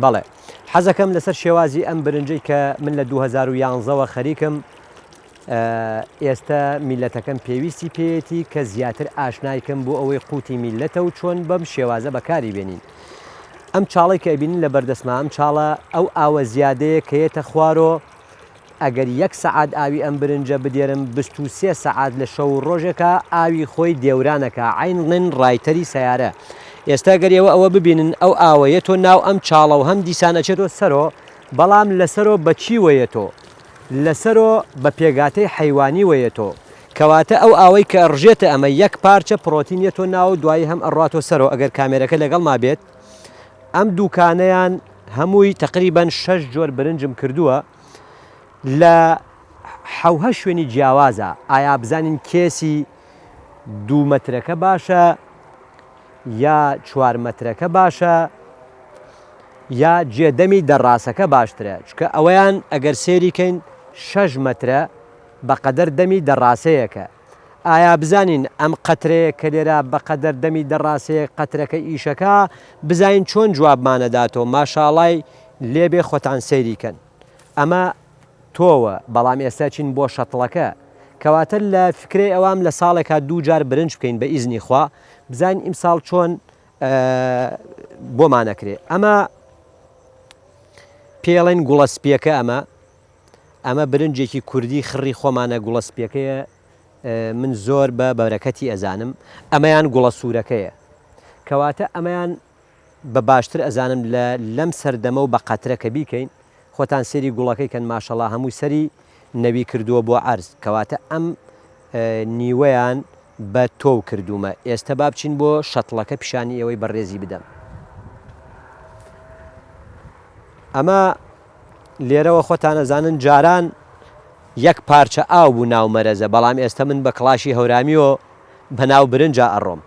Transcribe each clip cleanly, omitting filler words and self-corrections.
بەڵێ حەزەکەم لەسەر شێوازی ئەم برنجەی کە من لە 2011 وە خەریکم ئێستە میلەتەکەم پێویستی پێیەتی کە زیاتر ئاشنایکەم بۆ ئەوەی قوتی میلەتە و چۆن بەم شێوازە بەکاری بێنین. ئەم چاڵەی کە ئەبینن لە بەردەستما ئەم چاڵە ئەو ئاوە زیادەیە کە یەتە خوارۆ ئەگەر یەک سەعات ئاوی ئەم برنجە بدێرم 23 سەعات لە شەو و ڕۆژێکا ئاوی خۆی دێورانەکا عەین ڵێن ڕایتەری سەیارە ئێستا گەر ئێوە ئەوە ببینن ئەو ئاوە یەتۆ ناو ئەم چاڵە و هەم دیسان ئەچێتۆ سەرۆ بەڵام لەسەرۆ بە چیوە یەتۆ لەسەرۆ بە پێگاتەی حەیوانی وە یەتۆ کەواتە ئەو ئاوەی کە ئەڕژێتە ئەمە یەک پارچە پڕۆتین یەتۆ ناو و دوایی هەم ئەڕواتۆ سەرۆ ئەگەر کامێرەکە لەگەڵما بێت ئەم دوکانەیان هەمووی تەقریبەن شەش جۆر برنجم کردووە لە حەوهە شوێنی جیاوازە ئایا بزانین کێسی دوو مەترەکە باشە یا چوار مەترەکە باشە یا جێدەمی دەڕاسەکە باشترە چکە ئەوەیان ئەگەر سێری کەین شەش مەترە بەقەدەر دەمی دەڕاسەیەکە ئایا بزانین ئەم قەترەیە کە لێرە بەقەدەر دەمی دەڕاسەیەک قەترەکە ئیشەکا بزانین چۆن جوابمانەداتەوە ماشاڵای لێبێ خۆتان سەیری کەن ئەمە تۆوە بەڵام ئێستا چین بۆ شەتڵەکە کەواتە لە فکرەی ئەوام لە ساڵێکا دوو جار برنج بکەین بە ئیزنی خوا بزانین ئیمساڵ چۆن بۆمانەکرێ ئەمە پێڵێن گوڵە سپیەکە ئەمە ئەمە برنجێکی کوردی خڕی خۆمانە گوڵە سپیەکەیە من زۆر بە بەرەکەتی ئەزانم ئەمەیان گوڵە سوورەکەیە کەواتە ئەمەیان بە باشتر ئەزانم لە لەم سەردەمە و بە قەترە کە بیکەین خۆتان سێری گوڵەکەی کەن ماشەڵا هەمووی سەری نەوی کردووە بۆ عەرز کەواتە ئەم نیوەیان بە تۆو کردوومە ئێستە با بچین بۆ شەتڵەکە پیشانی ئێوەی بەڕێزی بدەم ئەمە لێرەوە خۆتان ئەزانن جاران یەک پارچە ئاو بوو ناو مەرەزە بەڵام ئێستە من بە کڵاشی هەورامیەوە بە ناو برنجا ئەڕۆم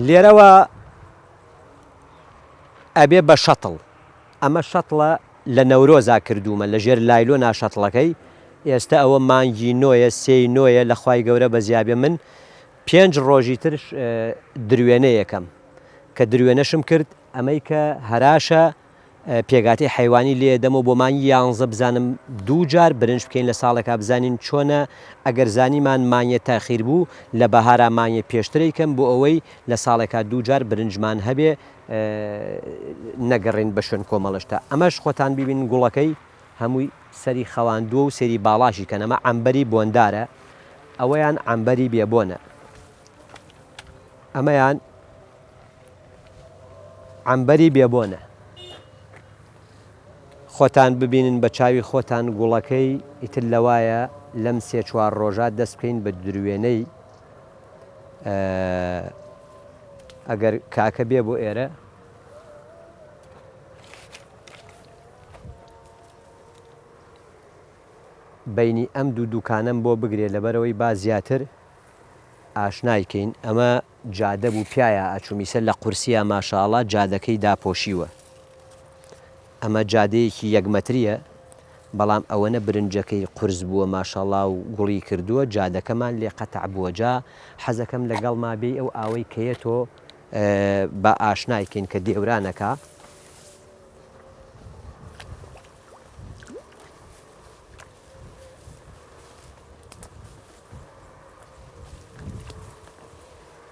لێرەوە ئەبێ بە شەتڵ ئەمە شەتڵە لە نەورۆزا کردوومە لە ژێر لایلۆ ناشەتڵەکەی ئێستە ئەوە مانگی نۆیە سێی نۆیە لە خوای گەورە بەزیابێ من پێنج ڕۆژی تر دروێنەیەکەم کە دروێنەشم کرد ئەمەی کە هەراشە پێگاتەی حەیوانی لێ دەمەوە بۆ مانگی یانزە بزانم دوو جار برنج بکەین لە ساڵێکا بزانین چۆنە ئەگەر زانیمان مانگێ تاخیر بوو لە بەهارا مانگێ پێشترەی کەم بۆ ئەوەی لە ساڵێکا دوو جار برنجمان هەبێ نەگەڕێین بە شوێن کۆمەڵشتا ئەمەش خۆتان بیبین گوڵەکەی هەمووی سەری خەواندووە و سەیری باڵاشی کەن ئەمە عەمبەری بۆندارە ئەوەیان عەمبەری بێبۆنە ئەمەیان عەمبەری بێبۆنە خۆتان ببینن بە چاوی خۆتان گوڵەکەی ئیتر لەوایە لەم سێ چوار ڕۆژە دەست بکەین بە دروێنەی ئەگەر کاکە بێ بۆ ئێرە بینی ئەم دوو دوکانەم بۆ بگرێ لەبەرەوەی با زیاتر ئاشنای کەین ئەمە جادە بوو پیایا ئەچووم ئیسە لە قورسیا ماشاڵا جادەکەی داپۆشیوە ئەمە جادەیەکی یەک مەتریە بەڵام ئەوەنە برنجەکەی قورس بووە ماشاڵا و گوڵی کردووە جادەکەمان لێ قەتع بووە جا حەزەکەم لەگەڵما بێی ئەو ئاوەی کەیەتۆ با ئاشنای کەین کە دێورانەکە.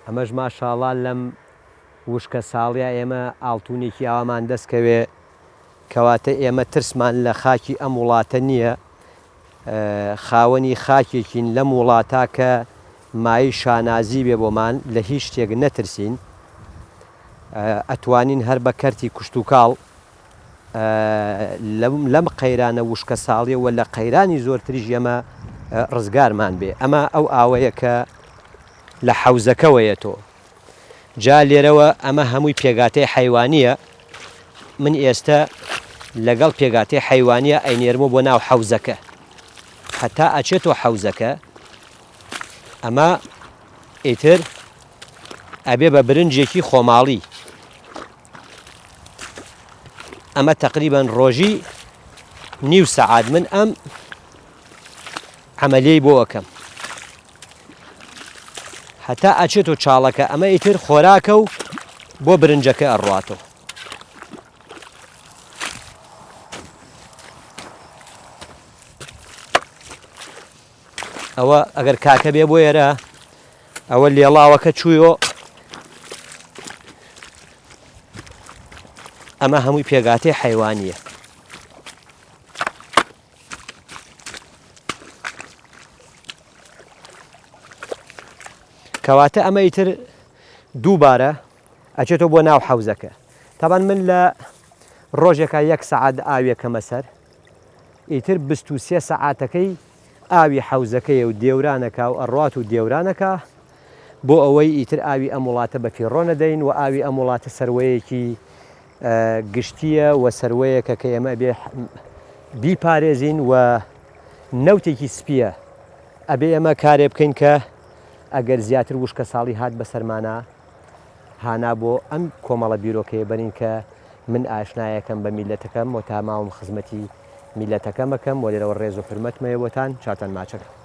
ئەمەش ماشاڵا لەم وشکە ساڵیا ئێمە ئاڵتونێکی ئاوامان دەست کەوێ کەواتە ئێمە ترسمان لە خاکی ئەم وڵاتە نییە خاوەنی خاکێکین لەم وڵاتە کە مایەی شانازی بێ بۆمان لە هیچ شتێک نەترسین ئەتوانین هەر بە کەرتی کوشتوکاڵ لەم قەیرانە وشکە ساڵیەوە لە قەیرانی زۆرتریش ئێمە ڕزگارمان بێ ئەمە ئەو ئاوەیە کە لە حەوزەکەوەیە تۆ جا لێرەوە ئەمە هەمووی پێگاتەی حەیوانیە من ئێستە لەگەڵ پێگاتەی حەیوانیە ئەینێرمەوە بۆ ناو حەوزەکە هەتا ئەچێتەوە حەوزەکە ئەمە ئیتر ئەبێ بە برنجێکی خۆماڵی ئەمە تقریبان ڕۆژی نیو سەعات من ئەم عملیەی بۆ ئەەکەم هەتا ئەچێتۆ چاڵەکە ئەمە ئیتر خۆراکە و. بۆ برنجەکە ئەڕواتەوە. ئەوە ئەگەر کاکە بێ بۆ ئێرە ئەوە لێڵاوەکە چوویۆ ئەمە هەمووی پێگاتەی حیوانیە. کەواتە ئەمە ئیتر دووبارە ئەچێتەوە بۆ ناو حەوزەکە تابان من لە ڕۆژێکا یەک سەعات ئاوێکەمە سەر ئیتر 23 سەعاتەکەی ئاوی حەوزەکەیە و دێورانەکە و ئەڕات و دێورانەکە بۆ ئەوەی ئیتر ئاوی ئەم وڵاتە بە فیڕۆ نەدەین و ئاوی ئەم وڵاتە سەروەیەکی گشتییە و سەروەیەکە کە ئێمە ئەبێ بیپارێزین و نەوتێکی سپییە ئەبێ ئێمە کارێ بکەین کە ئەگەر زیاتر وشکەساڵی هات بەسەرمانا هانا بۆ ئەم کۆمەڵە بیرۆکەیە بەرین کە من ئاشنایەکەم بە میللەتەکەم و تا ماوم خزمەتی میللەتەکەم ئەکەم و لێرەوە ڕێز و حورمەتم هەیە بۆتان چاوتان ماچەکەم.